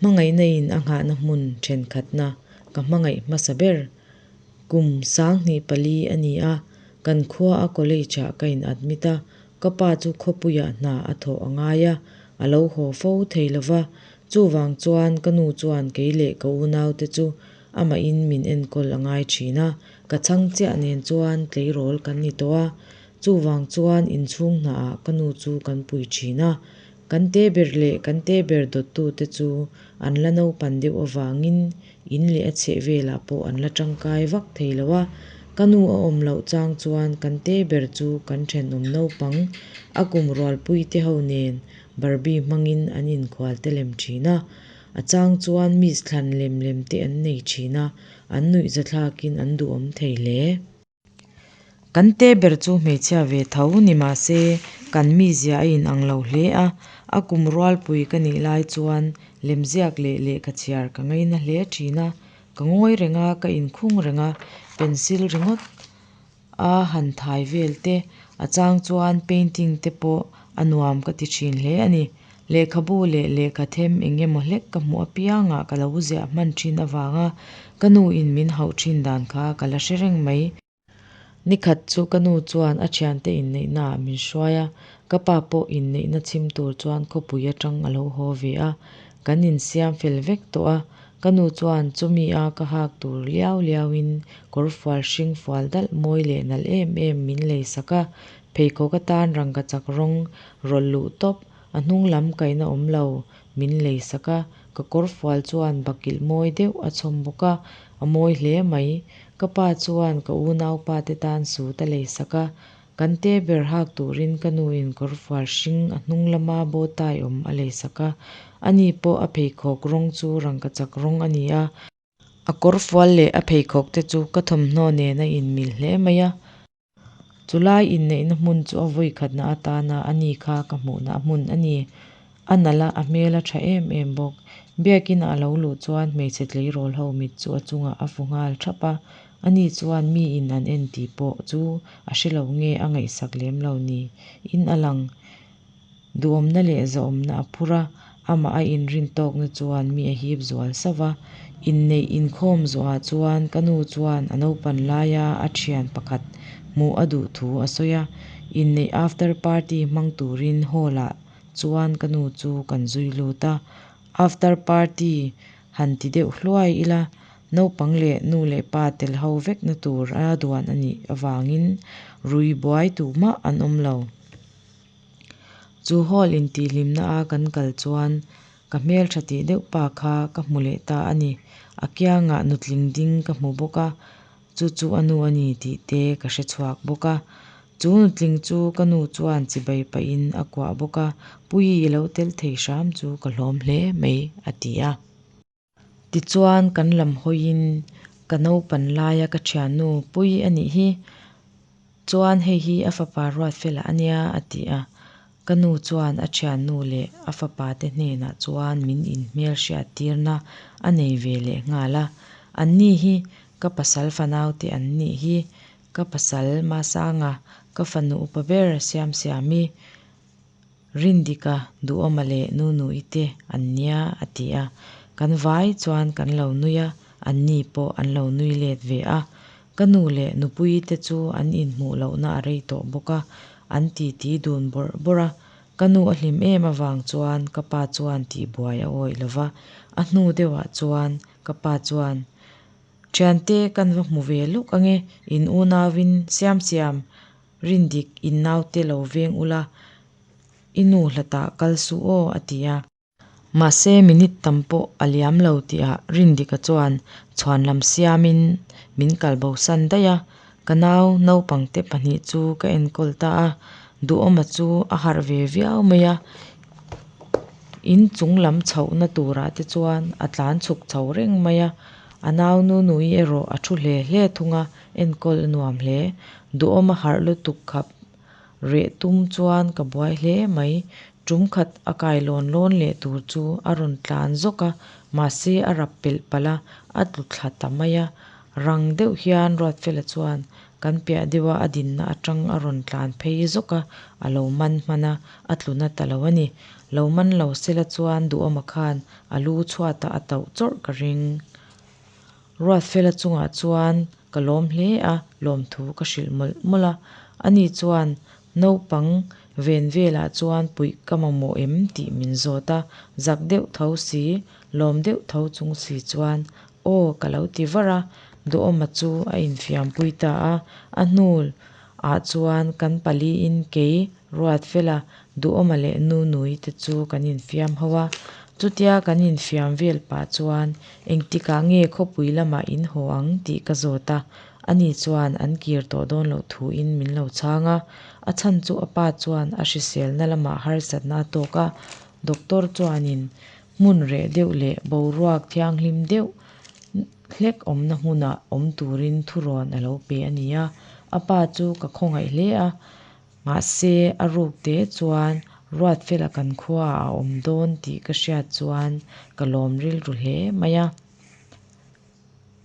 Hmangaihna in a nghahna hmun thenkhatna ka hmangaih hmasa ber. Kum 2004 a ni a, kan khua a college ah ka in admit a, ka pa chu khawpuiah hna a thawh a ngai a, a lo haw fo thei lova, chuvang chuan ka nu chuan kei leh ka unaute chu amahin min enkawl a ngai thin a, ka chhang chiah nen chuan tleirawl kan ni tawh a, chuvang chuan inchhung hnaah ka nu chu kan pui thin a. Kan te ber leh kan te ber dawttute chu an la naupan deuh avangin in leh a chheh velah pawh an la tangkai vak thei lo a. Ka nu a awm loh chang chuan kan te ber chu kan thenawm naupang a kum rualpui te ho nen Barbie hmangin an inkhual te lem thin a. A chang chuan Miss thlan lem lem te an nei thin a, an nuihzathlakin an duhawm thei hle. Kan te ber chu hmeichhia ve tho ni mah se kan mizia a inang lo hle a, a kum rualpui ka nih lai chuan lemziak leh lehkha chhiar ka ngaina hle thin a, ka ngawi reng a, ka inkhung reng a, pencil ringawt a han thai vel te, a chang chuan painting te pawh a nuam ka ti thin hle a ni. Lehkhabu leh lehkha them eng emaw hlek ka hmuh apiangah ka lo ziah hman thin avanga ka nu in min hauh thin dan kha ka la hre reng mai. Nikhat chu ka nu chuan a thiante inneihnaah min hruai a, ka pa pawh inneihna chhim tur chuan khawpui atang a lo haw ve a, kan insiam fel vek tawh a, ka nu chuan chumi a ka hak tur liau liauin kawrfual hring fual dalh mawi leh nalh em em min lei sak a, pheikhawk atan rangkachak rawng rawlh luh tawp A hnung lam kaihna awm lo, min lei sak a, ka kawr fual chuan bakilh mawi deuh a chhawm bawk a, a mawi hle mai. Ka pa chuan ka unaupa te tan suit a lei sak a, kan te ber hak turin ka nu in kawr fual hring a hnung lama bow tie awm a lei sak a, ani pawh a pheikhawk rawng chu rangkachak rawng a ni a. A kawr fual leh a pheikhawk te chu ka thawmhnaw nen a inmil hle mai a. Chulai inneihna hmun chu a vawi khatna atana a ni kha ka hmuhna hmun a ni. A nalh a, a hmel a tha em em bawk. Biakin ah a lo luh chuan hmeichhe tleirawl ho mit chu a chungah a fu nghal thap a. Ani chuan mi in an en tih pawh chu a hre lo nge a ngaihsak lem lo ni in a lang. Duhawmna leh zahawmna a phur a, amah a inrintawkna chuan mi a hip zual sauh va. Inneih inkhawm zawhah chuan ka nu chuan a naupan laia a thian pakhat hmuh a duh thu a sawi a. Inneih after party hmang turin hall ah chuan ka nu chu kan zui lut a. After party han ti deuh hluai ila, naupang leh nu leh pa tel ho vekna tur a duan a nih avangin rui buai tumah an awm lo. Chu hall intihhlimna a kan kal chuan ka hmeltha tih deuh pa kha ka hmu leh ta a ni. A kiangah nutling ding ka hmu bawk a, chu chu a nu a ni tih te ka hre chhuak bawk a. Chu nutling chu ka nu chuan chibai pahin a kuah bawk a, Puii i lo tel thei hram chu ka hlawm hle mai a ti a. Tichuan kan lam hawiin ka naupan laia ka thiannu Puii a nih hi, chuan hei hi a fapa Ruatfela a nia a ti a. Ka nu chuan a thiannu leh a fapa te hnenah chuan min inhmel hriat tirna a nei ve leh nghal a. Anni hi ka pasal fanaute an nih hi, ka pasal Masanga, ka fanu upa ber Siamsiami, Rindika, Duhawma leh Nunu-i te an nia a ti a. Kan vai chuan kan lo nui a, anni pawh an lo nui let ve a. Ka nu leh Nupuii te chu an inhmuh lohna a rei tawh bawk a, an titi dun bawrh bawrh a. Ka nu a hlim em avang chuan ka pa chuan tihbuai a awih lo va, a hnu deuhah chuan ka pa chuan, Thiante kan va hmu ve lawk ange, in unauin Siamsiam Rindik in naute lo veng ula, i nu hlatah kal suh aw a ti a. Mahse minute tam pawh a liam lo tihah Rindika chuan chhuanlam siamin min kal bosan daih a, ka nau naupangte pahnih chu ka enkawl ta a, Duhawma chu a harh ve viau mai a, in chung lam chhohna turah te chuan a tlan chhuk chho reng mai a, a nau Nunui erawh a thu hle hle thung a, Enkawl a nuam hle. Duhawm a harh lutuk khap. Reh tum chuan ka buai hle mai. Tum khat a kai lawn lawn leh tur chu a rawn tlan zawk a, mahse a rap pelh palh a, a tlu thla ta mai a. Rang deuh hian Ruatfela chuan kan piah deuha a dinna atang a rawn tlan phei zawk a, a lo man hman a, a tlu na ta lo a ni. Lo man lo sela chuan Duhawma khan a lu chhuatah a tauh chawrh ka ring. Ruatfela chungah chuan ka lawm hle a, lawmthu ka hrilh mawlh mawlh a. Ani chuan naupang ven velah chuan puih ka mamawh em tih min zawt a, zak deuh tho si, lawm deuh tho chung si chuan aw ka lo ti var a. Duhawma chu a infiampui ta a, a hnu ah chuan kan paliin kei Ruatfela, Duhawma leh Nunui te chu kan infiam ho a. Chutia kan infiam vel pah chuan engtikah nge khawpui lamah in haw ang tih ka zawt a, ani chuan an kir tawh dawn loh thuin min lo chhang a. A chhan chu a pa chuan a hriselna lamah harsatna a tawk a, doctor chuanin hmun reh deuh leh boruak thianghlim deuh hlek awmna hmunah awm turin thurawn a lo pe a ni a. A pa chu ka khawngaih hle a, mahse a ruk te chuan Ruatfela kan khuaah a awm dawn tih ka hriat chuan ka lawm rilru hle mai a.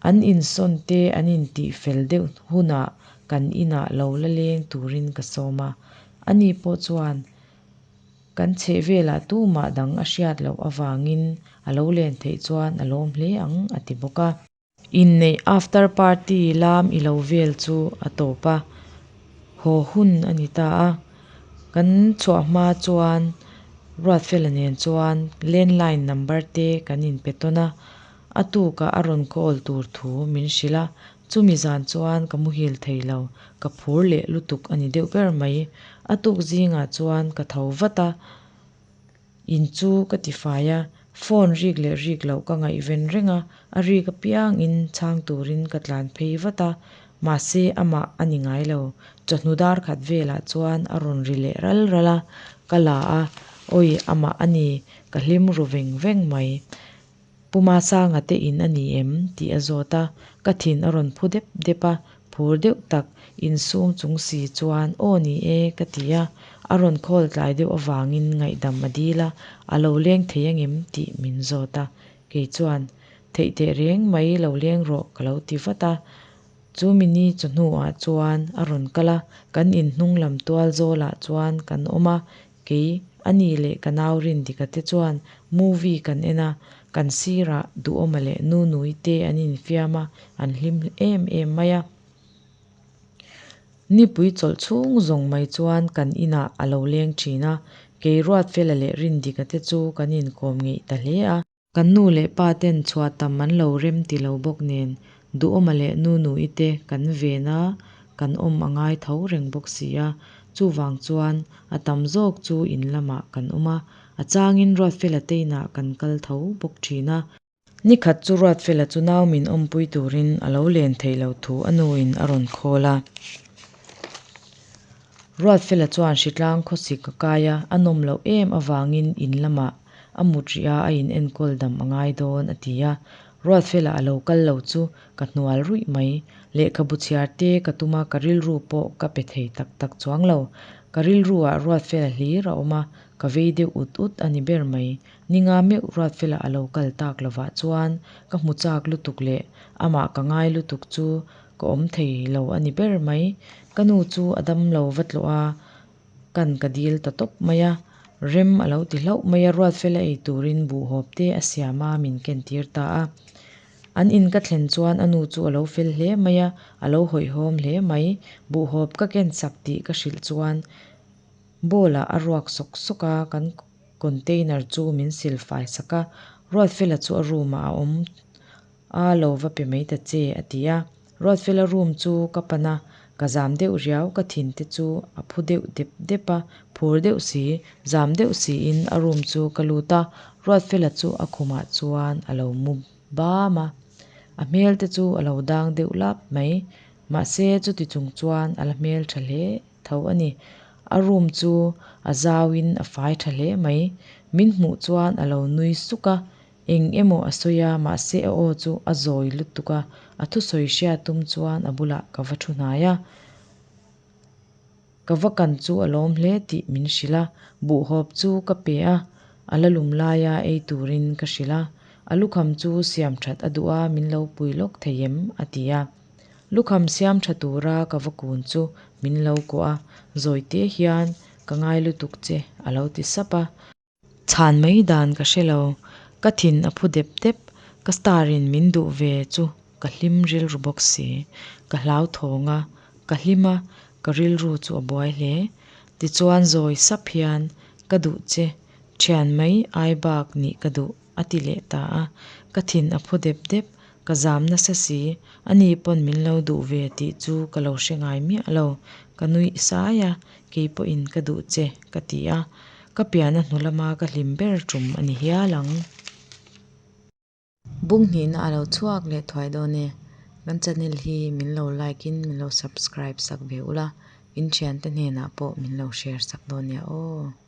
An insawn te an intih fel deuh hunah kan inah lo la leng turin ka sawm a, ani pawh chuan Kan chheh velah tumah dang a hriat loh avangin a lo len theih chuan a lawm hle ang a ti bawk a. Inneih after party lam i lo vel chu a tawp a, haw hun a ni ta a. Kan chhuah hma chuan Ruatfela nen chuan landline number te kan inpe tawn a, a tukah a rawn call tur thu min hrilh a, Chumi zan chuan ka muhil thei lo, ka phur leh lutuk a ni deuh ber mai. A tuk zingah chuan ka tho vat a, in chu ka ti fai a, phone rik leh rik loh ka ngaihven reng a, a rik apiangin chhang turin ka tlan phei vat a, mahse amah a ni ngai lo. Chawhnu dar khat velah chuan a rawn ri leh ral ral a, ka la a, awi amah a ni, ka hlim ru veng veng mai. Pu Masanga te in a ni em? tih a zawt a, ka thin a rawn phu dep dep a, phur deuh tak insum chung si chuan aw ni e ka ti a, a rawn call tlai deuh avangin ngaihdam a dil a, a lo leng thei angem tih min zawt a, kei chuan theih teh reng mai lo leng rawh ka lo ti vat a, Chu mini chawhnuah chuan a rawn kal a, kan inhnung lam tual zawlah chuan kan awm a, kei, ani leh ka nau Rindika te chuan movie kan en a, kan sirah Duhawma leh Nunui te an infiam a, an hlim em em mai a. Nipui chawlh chhung zawng mai chuan kan inah a lo leng thin a, kei Ruatfela leh Rindika te chu kan inkawm ngeih ta hle a. Kan nu leh pa ten chhuah tam an lo rem ti lo bawk nen, Duhawma leh Nunui te kan ven a, kan awm a ngai tho reng bawk si a. Chuvang chuan a tam zawk chu in lamah kan awm a, a changin Ruatfela te inah kan kal tho bawk thin a. Nikhat chu Ruatfela chu nau min awmpui turin a lo len theih loh thu a nuin a rawn khawl a. Ruatfela chuan hritlang khawsik a kai a, a nawm loh em avangin in lamah a mut rih a, a in enkawl dam a ngai dawn a ti a. Ruatfela a lo kal lo chu ka hnual ruih mai. Lehkhabu chhiar te ka tum a, ka rilru pawh ka pe thei tak tak chuang lo. Ka rilru ah Ruatfela hlir a awm a, ka vei deuh ut ut a ni ber mai. Ninga meuh Ruatfela a lo kal tak lovah chuan ka hmu chak lutuk leh amah ka ngai lutuk chu ka awm thei lo a ni ber mai. Ka nu chu a dam lo va tlawh a, kan ka dil ta tawp mai a, rem a lo ti hlauh mai a, Ruatfela ei turin buhhawp te a siam a, min ken tir ta a. An in ka thlen chuan a nu chu a lo fel hle mai a, a lo hawihhawm hle mai. Buhhawp ka ken sak tih ka hrilh chuan bowl ah a ruak sawk sawk a, kan container chu min sil fai sak a, Ruatfela chu a room ah a awm A lo va pe mai ta che, a ti a. Ruatfela room chu ka pan a, ka zam deuh riau, ka thin te chu a phu deuh dep dep a, phur deuh si, zam deuh siin a room chu ka lut a, Ruatfela chu a khumah chuan a lo mu bam a, a hmel te chu a lo dang deuh lap mai, mahse chuti chung chuan a la hmel tha hle. tho a ni. A room chu a zauin a fai tha hle mai. Min hmuh chuan a lo nui suk a, eng emaw a sawi a, mahse a aw chu a zawi lutuk a, a thusawi hria tum chuan a bulah ka va thu hnai a. Ka va kan chu a lawm hle tih min hrilh a, buhhawp chu ka pe a, a la lum laia ei turin ka hrilh a. A lukham chu siam that a duh a, min lo pui lawk thei em? a ti a. Lukham siam tha tura ka va kun chu min lo kuah a, zawi te hian ka ngai lutuk che a lo ti sap a. Chhan mai dan ka hre lo, ka thin a phu dep dep, ka star in min duh ve chu ka hlim rilru bawk si, ka hlauthawng a, ka hlim a, ka rilru chu a buai hle. Tichuan zawi sap hian, Ka duh che, thian mai ai bak nih ka duh, a ti leh ta a. Ka thin a phu dep dep, ka zam nasa si, ani pawn min lo duh ve tih chu ka lo hre ngai miah lo. Ka nuih sai a, kei pawhin ka duh che, ka ti a. Ka pian a hnu lama ka hlim ber tum a ni hial ang. Bung hnihna a lo chhuak leh thuai dawn e. Kan channel hi min lo like in min lo subscribe sak ve ula, in thiante hnenah pawh min lo share sak dawn nia aw.